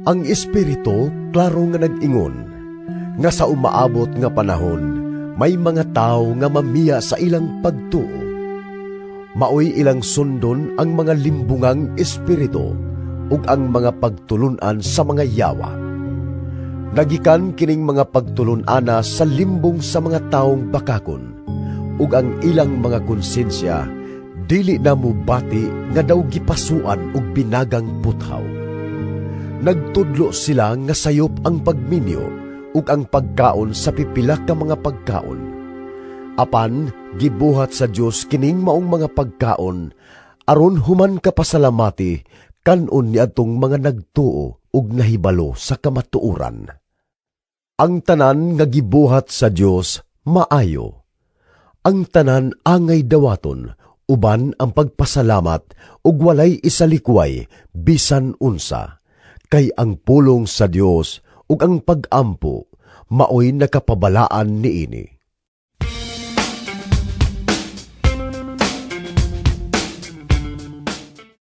Ang Espiritu klaro nga nag-ingon nga sa umaabot nga panahon may mga tawo nga mamiya sa ilang pagtuo. Maoy ilang sundon ang mga limbungang espiritu ug ang mga pagtulun-an sa mga yawa. Nagikan kining mga pagtulun-ana sa limbong sa mga taong bakakon ug ang ilang mga konsensya dili na mubati nga daw gipasuan og binagang puthaw. Nagtudlo sila nga sayop ang pagminyo ug ang pagkaon sa pipila ka mga pagkaon. Apan gibuhat sa Dios kining maong mga pagkaon aron human kapasalamati kan-on niadtong mga nagtuo ug nahibalo sa kamatuoran. Ang tanan nga gibuhat sa Dios maayo. Ang tanan angay dawaton uban ang pagpasalamat ug walay isalikway bisan unsa, kay ang pulong sa Dios ug ang pag-ampo maoy nakapabalaan niini.